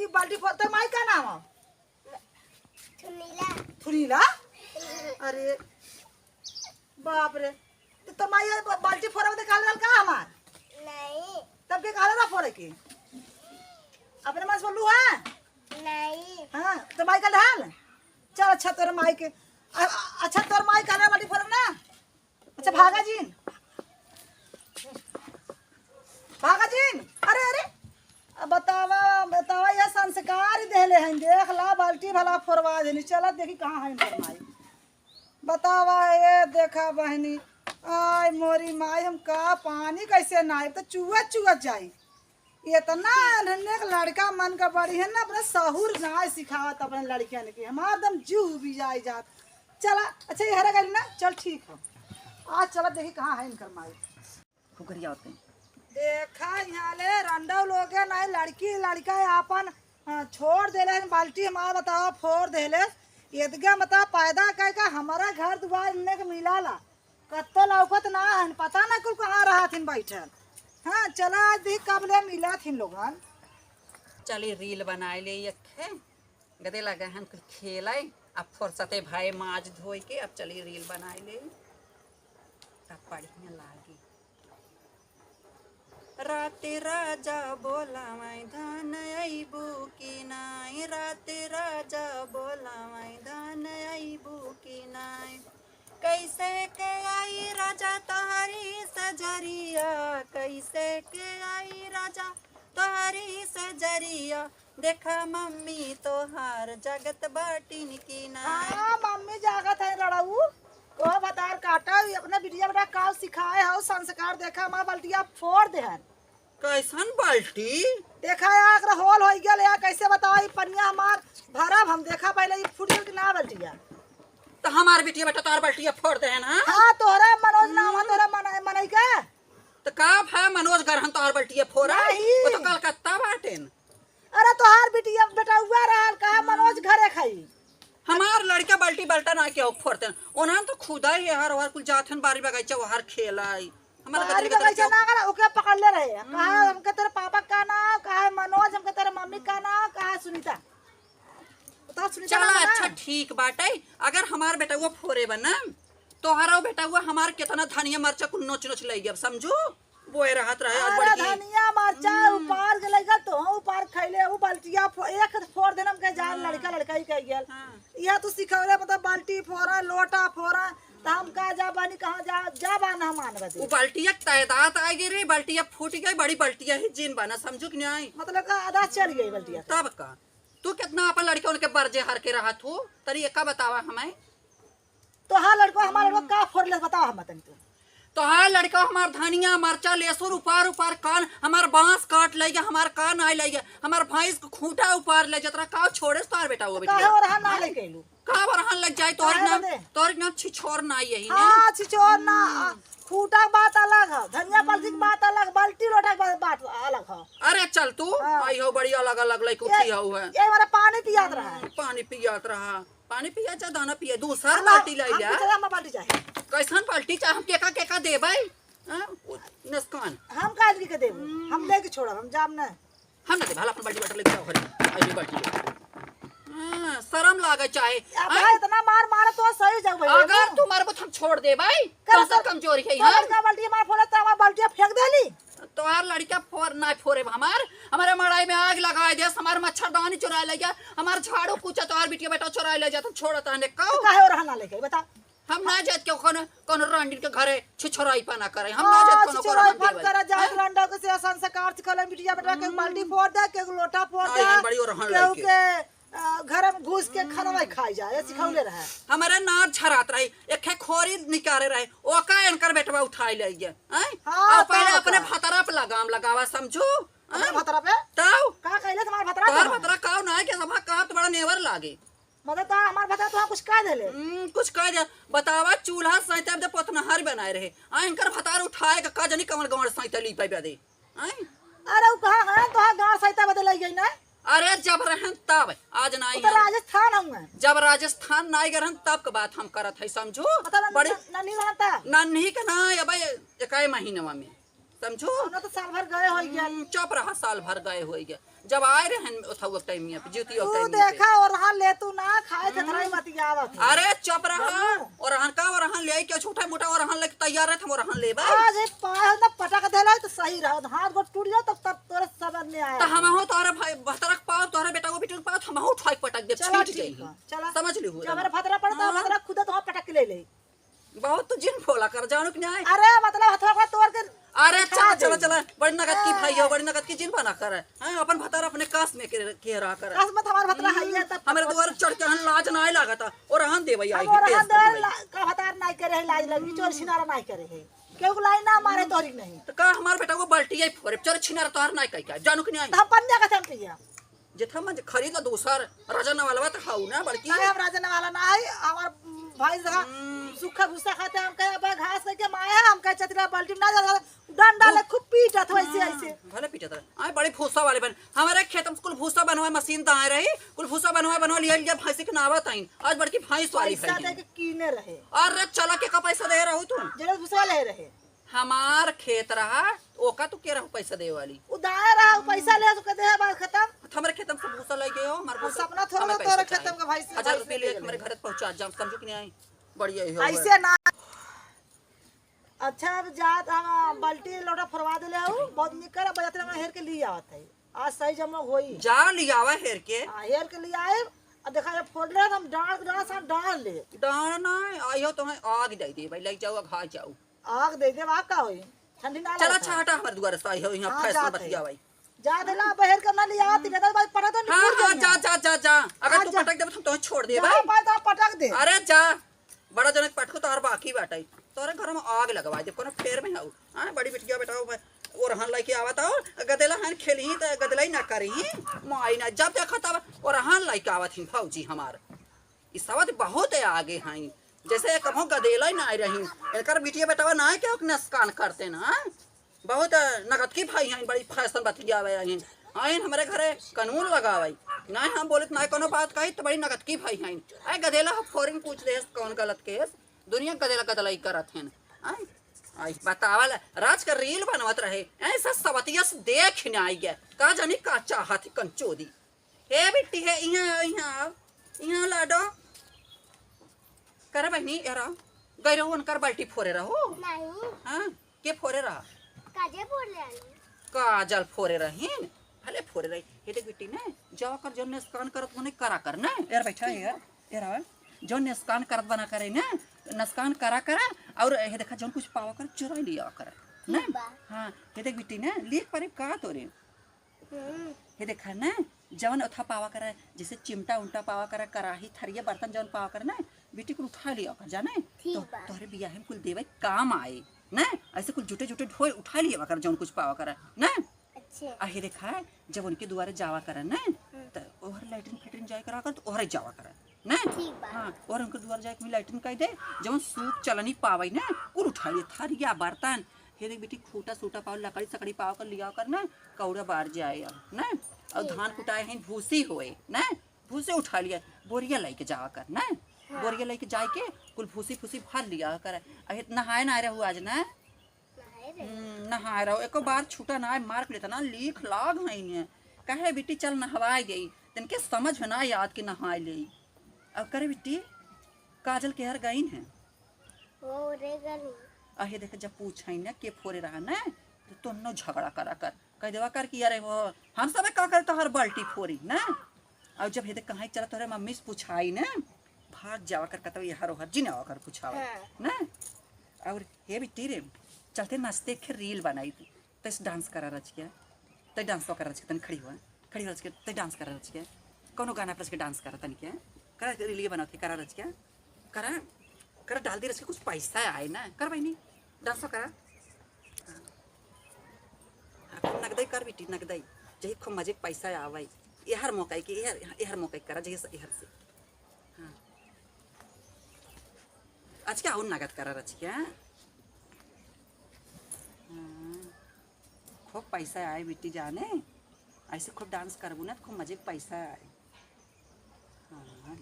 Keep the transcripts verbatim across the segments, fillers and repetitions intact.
ई बाल्टी फोर, तोर माई का नाम है? थुनीला। थुनीला? अरे बाप रे, तो तोर माई ये ब-, बाल्टी फोरे बदे कहले रहल का हमार? नहीं। तब के कहले रहा फोरे के? अपने मन से बोलू है? नहीं। हाँ, तो माई का ढाल। चल अच्छा, तोर माई के, अ-, अ-, अच्छा, तोर माई कहले बाल्टी फोरे ना? अच्छा, भागा जिन, भागा जिन। अरे, अरे, अब बतावा, बतावा, ये संस्कार ही देले हैं। देख ला, बाल्टी भला फोरवा देनी। चला देखी कहाँ है इनकर माई। बतावा, ये देखा बहनी, आय मोरी माई, हम का पानी कैसे ना आए, तो चुआ चुआ जाई। इतना अनहने के लड़का मन का बड़ी है ना, अपने सहूर ना सिखावत अपने लड़कियन के। हमार दम जीव भी जाई जात। चला, अच्छा, ये हरा गइल ना, चल ठीक है। आज चला देखी कहाँ है इनकर माई। फुकरिया होते हैं। देखा यहाँ ले रंडौ लोगे नहीं, लड़की लड़का आपन, हाँ, छोड़ देले हैं, बाल्टी हमार बतावा फोर देले। एदगे मतलब पैदा कइके हमारा घर दुआर इन्ने के मिलाला। कत्तो लौकत ना हन, पता ना कुल कहाँ रहत हिन बैठल। हाँ, चला आज देखी कब ले मिलत हिन लोगन। चली रील बनाए ले एक ठे, गदे लगा हन कुल खेले, अब फुर्सते भए माज धोए के, अब चली रील बनाए ले, तब बढ़िया लागी। राते राजा बोलावै धान अइबू कि नाय, राते राजा बोलावै धान अइबू कि नाय। कैसे के आई राजा तोहरी सजरिया, कैसे के आई राजा तोहरी सजरिया, देखा मम्मी तोहार जागत बाटिन कि ना। हाँ, मम्मी जागत है लड़ऊ। कहो भतार काटा, ई अपने बिटिया बेटा का सिखाए हो संस्कार, देखा हमार बल्टिया फोर देहन। कैसन बाल्टी? देखा यार, एकरा होल होइ गेल यार, कैसे बताओ, ई पनिया हमार भरब हम, देखा पहले ई फूट गेल कि ना बल्टिया। तो हमार बिटिया बेटा तोहार बल्टिया फोर देहन, हाँ? हाँ, तोहरा मनोज नाम है, हम्म। तोहरा मन-, मनई का? तो का भा मनोज गरहन तोहार बल्टिया फोरा? नहीं। वो तो कलकत्ता बाटेन। अरे तोहार बिटिया बेटउआ रहल, कहा मनोज घरे खाई। हमार लड़का बल्टी बल्टा ना केहू फोरतेन। ओनहन तो खुदा ही हर ओहर कुल जाथन बारी बगैचा ओहर खेलाई। हमार बारी गदरी गदरी बगैचा केहू ना करा, ओके पकड़ ले रहे। कहा हम्म। हमके तेरे पापा का नाम, कहा मनोज, हमके तेरे मम्मी का नाम, कहा सुनीता। बताओ सुनीता चला, नाम है ना? अच्छा ठीक बाटे, अगर हमार बेटउआ फोरे बा ना, तोहरा बेटउआ हमार केतना धनिया मरचा कुल नोच नोच लइ गया, समझू? बोए रहत रहे, आज अरे बढ़ गई। धनिया मरचा हम्म। उपार के लइका, तो उपार खइले, उ बाल्टिया फो-, एक फोर दिन हमके जान हाँ। लड़का लड़का ही कह गेल। हाँ। यह तू सिखौले, मतलब बाल्टी फोरा, लोटा फोरा, त हम का जा बानी, कहाँ जा, जा बा ना हम आन बदे। उ बाल्टिया के तैदात आ गई रे, बाल्टिया फूट गई, बड़ी बाल्टिया ही जिन बना, समझू कि नहीं? मतलब का आधा चल गई बाल्टिया। तब का? तू कितना अपन लड़के उनके बरजे हर के रहत हो, तरी एका बतावा हमें। तोहार लड़को हमार लड़को का फोड़ ले बताओ हम तनी तू। तोहार लड़को हमार धनिया, मरचा, लेसुर उपार उपार कान, हमार बांस काट लइ गया, हमार कान आइ लइ गया, हमार भैंस के खूंटा उपार लइ जात रहा, का छोड़े तोहार बेटा वो काहे बेटिया? ओरहन ना लइ गइलू? का ओरहन लग जाए तोहर काहे नाम, बदे? तोहर नाम छिछोर ना यही ना? हाँ, छिछोर ना, हम्म। खूंटा के बात अलग है, धनिया पलथी के हम्म। बात अलग, बाल्टी लोटा के बात, बात अलग है। अरे चल तू, हाँ। आई हो बड़ी अलग अलग लइको ये, की हऊ है। ये हमारा पानी पियात रहा है। हम्म, पानी पियात रहा। पानी पिया चाहे दाना पिया, दूसर हम बाल्टी लाई हम लिया। पूछे, हम बाल्टी चाहे। कैसन बाल्टी चाहे, हम केका केका देबै? हाँ? नस्कान। हम काहे के देबो? हम्म। हम लेके छोड़ब, हम जाब ना। हम ना देब, हाल अपन बाल्टी बाल्टी लेके जाओ घरे। ऐसी बाल्टी लेके। हाँ, शर्म लागे चाहे। अब आय? भाई इतना मार मार तो सही जाओ भाई। अगर तू मारबो तो हम छोड़ देबै। कर कौन सा तो, कमजोरी है, तो हाँ? लड़का बाल्टी मार फोड़ा तो हमार बाल्टिया फेंक देली। तोहार लड़का फोर ना फोरे हमार, हमारे मड़ाई में आग लगाए देस, हमार मच्छरदानी चुराए ले जा, हमार झाड़ू कूचा तोहार बिटिया बेटा चुराए ले जा, तुम छोड़त आने का? तो काहे ओरहन ना लेके बता? हम ना जात के कोनो, कोनो रांडिन के घरे छिछोराई पाना करे, हम ना जात हाँ, कोनो छिछोराई ओरहन पान देवे। करे, जात हैं? रांडा के से संस्कार सिखले, बिटिया बेटा के हम्म। बाल्टी फोड़ दे, के लोटा फोड़ आई दे, हम बड़ी ओरहन केहू लेके। के अ, घर में घुस के खाना नहीं खाई जाए, ये सिखौले रहे। हमारे नार झरात रही, एक ठे खोरी निकारे रहे, ओका एनकर बेटवा उठाई ले गया, हैं? हाँ, और पहले तब अपने का? भतरा पे लगाम लगावा, समझू? अपने हैं? भतरा पे? तब? का कहले तुम्हारे भतरा तोहर पे? भतरा काव ना है कि सभा का तुम्हारा नेवर लागे। मतलब तो हमार भतरा तो कुछ कह देले? हम्म, कुछ कह दे, बतावा, चूल्हा सैते दे पोतनहर बनाए रहे, आ एनकर भतार उठाए के का जानी कमर गमर सैते ली पे दे। आय? अरे, उ कहाँ है? तोहार गाँव सहिता बदे लइ गई ना? अरे, जब रहन तब, आज नाई उ तो है। राजस्थान हउए। जब राजस्थान नाई गए रहन, तब के बात हम करत है, समझू? मतलब, बड़ी न-, नन्ही रहन तब? नन्ही के ना, अब एकाए महीनवा में। समझू? उन्हें तो साल भर गए होई गया। हम्म, चुप रहा, साल भर गए होई गया। जब आए रहन ओथवा टाइम में, ज्योति तू टाइम में। देखा, ओरहन ले तू ना खाए, हम्म। थेथराई मतियावत है। अरे चुप रहा। हाँ। ओरहन का, ओरहन ले आई, क्या छोटा मोटा ओरहन लेके तैयार रहे, हम ओरहन लेबे। आज एक पाए हो ना पटक देला तो सही रहा, हाथ गोड़ टूट जाओ तब, तब तोरे समझ में आया। तो हम हो तोरे भाई भतरक पाओ, तोरे बेटा को बिटुक पाओ, हम हो उठाई पटक दे, चला छीट ठीक जाई। है, चला। समझ ली हो जब हमारे भतरा पड़ता, हाँ। भतरा खुदा तो हम पटक के ले ले। बहुत तो जिन बोला कर, जानो कि नहीं? अरे, मतलब, हथवा को तोड़ के अरे, उठा चला, दे। चला, चला, बड़ी नगद की भाई हो, हाँ। बड़ी नगद की जिन बना कर। हाँ, अपन भतार अपने कास में के, के रहा कर। कास में तो हमार भतरा है, ये तब हमारे दुआर चढ़ के हन लाज ना लागता। ओरहन देवे आई हम है, ओरहन देवे देवे आई। ला-, का भतार नाई करे है, लाज लगी, चोर छिनारा नाई करे है। केहू को लाई ना मारे तोहरी नहीं। तो का हमार बेटा को बाल्टी आई फोरे, चोर छिनारा तोहर नाई कही का, जानो कि नहीं? तो हम पंजा का चल पिया। जेठा मंज खरीद ला दूसर, राजा नवालवा त खाऊ ना बड़की। नहीं, हम राजा नवाला ना आई, हमार भाई जगह हम्म। सूखा भूसा खाते, हम कहे, "अबे घास कह के माया," हम कहे, "चतरा बाल्टी में ना जा, डंडा ले खूब पीटत हो ऐसे, हाँ, ऐसे।" भले पीटत रहे। आए बड़ी भूसा वाले बन, हमारे खेत में कुल भूसा बनवा मशीन दाए रही, कुल भूसा बनवा बनवा लिया लिया भैंसी के नावा ताइन। आज बड़की भैंस वाली पैसा भैंस। दे के कीने रहे। अरे चला के का पैसा दे रहू तू? जेने भूसा ले रहे। हमार खेत रहा, ओका तू के रहू पैसा देवे वाली? उ दाए रहा, उ पैसा ले, ओके दे, बात खतम। तो हमरे खेतम से भूसा लइ गयो, हमार और भूसा, सपना थोड़ा हमें ना पैसा तोरे चाहिए। खेतम के भाई से, हजार भाई से रुपये ले ले के हमरे लेले। घरे पहुँचा, जा, समझू कि नहीं? बढ़िया ही हो हजार गए। ना। अच्छा, अब जात हम बाल्टी लोटा फोरवा देले हऊ, बहुत निक कर, बजाते हम हेर के लिए आवत है। आज सही जमा होई। जा लियावा हेर के। हाँ, हेर के लिए आए, अब देखा, जब फोड़ ले, हम डांड, डांड, साथ डांड ले। डांड ना, आइयो तो है, आग दे दे भाई, लइ जाओ, घा जाओ। आग दे दे, आग का होई? ठंडी ना चला, लगत है। अच्छा, हटा, हमारे दुआरे से आई हो, यहाँ हाँ, फैशन जात है। बतिया भाई। जा देला, बहर के ना लिया, तीन हजार भाई पटा तो हाँ, निपुर हाँ, जाइए। जा, जा, जा, जा। अगर हाँ, तू जा। पटक देबे, तो हम तोहे छोड़ देबे जा, भाई। भाई, तो पटक दे। अरे जा, बड़ा जनक पटको तोहर बाकी बाटे। तोरे घर में आग लगवा दे, कोनो फेर में हऊ। हाँ, बड़ी बिटिया बेटा, वो ओरहन लइके आवत हो, गदेला हन खेली, त गदेला ही ना करी। माई ना, जब देखा तब ओरहन लइके आवत ही भौजी हमार। ई सवत बहुत आगे हैं, जैसे कभो गदेला ही ना रही। एकर बिटिया बेटवा ना के ओके नसकान करते ना, हाँ? बहुत नगद की भाई हैं, बड़ी फैशन बतियावे हैं। आइन हमरे घरे कानून लगावे, ना हम बोले, ना कोनो बात कही, तो बड़ी नगद की भाई हैं। आए गदेला हो, फौरन पूछ ले, कौन गलत केस? दुनिया गदेला गदलाई करत हैं। आए, आए बतावल, राज का रील बनवत रहे, ऐसा सवतिया से देख ही ना आई गया। का जानी का चाहत ही कंचोदी। हे बिट्टी, हे, इहाँ आओ, इहाँ आओ, इहाँ आओ, लाडो। करे बहिनी, एरा, गई रहो उनकर बाल्टी फोरे रहो। नहीं। हाँ, के फोरे रहा? काजे फोर ले आनी। काजल फोरे रहीन, भले फोरे रही। हे देख बिट्टी ने, जावा कर जौन नसकान करत बने करा कर ने। एरा बैठा है यार, एरा, जौन नसकान करत बना करे ने, नसकान करा करा, और हे देखा जौन कुछ पावा कर चुरा लिया कर। ठीक ने? बा। हाँ, हे देख बिट्टी ने, लीक परे का तोरे? हम्म। हे देखा ना, जवन ओथा पावा करे, जैसे चिमटा उमटा पावा करे, कराही, थरिया, बर्तन जवन पावा करे ना, बिट्टी कुल उठा लिया कर, जाने? ठीक तो बा। तोहरे बियाहे में कुल देवे काम आए, ना? ऐसे कुल जुटे जुटे ढोए उठा लिया कर, जवन कुछ पावा करे, ना? अच्छा। आ हे देखा, जब उनके दुआरे जावा करे ना, हम्म। त ओहर लैट्रिन फैट्रिन जाए करा कर, त ओहरे जावा करे, ना? ठीक बा। हाँ, और उनके दुआरे जाए के लैट्रिन कह दे, जवन सूप चलनी पावे ना, कुल उठा लिया, थरिया, बर्तन, हे देख बिट्टी, खूटा सूटा पाओ, लकड़ी सकड़ी पाओ कर लिया कर ना, कौड़ा बार जाए अब, ना? और ठीक धान बा। कुटाए हैं, भूसी होए, ना? भूसी उठा लिया, बोरिया लेके जावा कर, ना? हाँ। बोरिया लेके जाए के, कुल भूसी फूसी भर लिया कर। अहे, नहाए ना रहू आज, ना? नहाए रहे। हम्म, नहाए रहो, एको बार छूटा ना, मार के लेता ना, लीख लाग है इन्हें। कहे, "बिट्टी, चल नहवाए गई।" तनके समझ में ना याद के नहाए ले। अब करे, बिट्टी, काजल के हर गईन है। वो रे गली। अहे देख, जब पूछाई ना के फोरे रहा ना, तो तोन्नो झगड़ा करा कर, कह देवा कर कि अरे वो हम सब का करे तोहर बाल्टी फोरी ना। और जब हेदे कहाँ चला तोहरे मम्मी से पूछाई ना, भाग जावा कर, कतवा ये हर ओहर जिन आवा कर पूछावा हाँ। ना। और हे बिट्टी रे, चलते नाचते एक रील बनाई तू, तैस डांस करा रच के। तै डांस तो कर रच के, तनी खड़ी हुआ, खड़ी हुआ रच के, तै डांस कर रच के, कौनो गाना पर रच के डांस कर तनी के, करा रीलिए बनाओ थे, करा रच के, करा, करा डाल दे रच के, कुछ पैसा आए ना, कर बहिनी, डांस तो करा। हाँ, खूब नगदई कर बेटी, नगदई, जही खूब मजे के पैसा आवे, एहर मौका के, एहर, एहर मौका के करा, जही से, एहर से। हाँ। आज क्या और नगद करा रच के, हाँ? हाँ। खूब पैसा आए बेटी जाने, ऐसे खूब डांस करबू ना तो खूब मजे के पैसा आए। हाँ।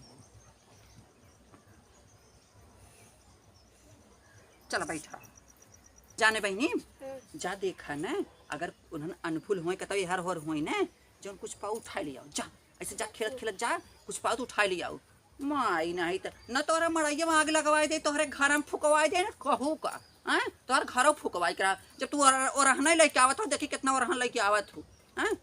चला बैठा जाने बहिनी। हम्म। जा देखा न, अगर उन्हन अनफुल होए कतई हर होर होए न, जौन कुछ पाऊ उठाए ले आओ, जा, ऐसे जा खेलत खेलत जा, कुछ पाऊ तो उठाए ले आओ। माई नहीं त न तोहरा मड़ैया में आग लगवाए दे, तोहरे घर में फुकवाए दे, न कहू का, हैं? तोहर घरों फुकवाए करा। जब तू ओर-, ओरहन लेके आवत हो, देखी कितना ओरहन लेके आवत हो, हैं?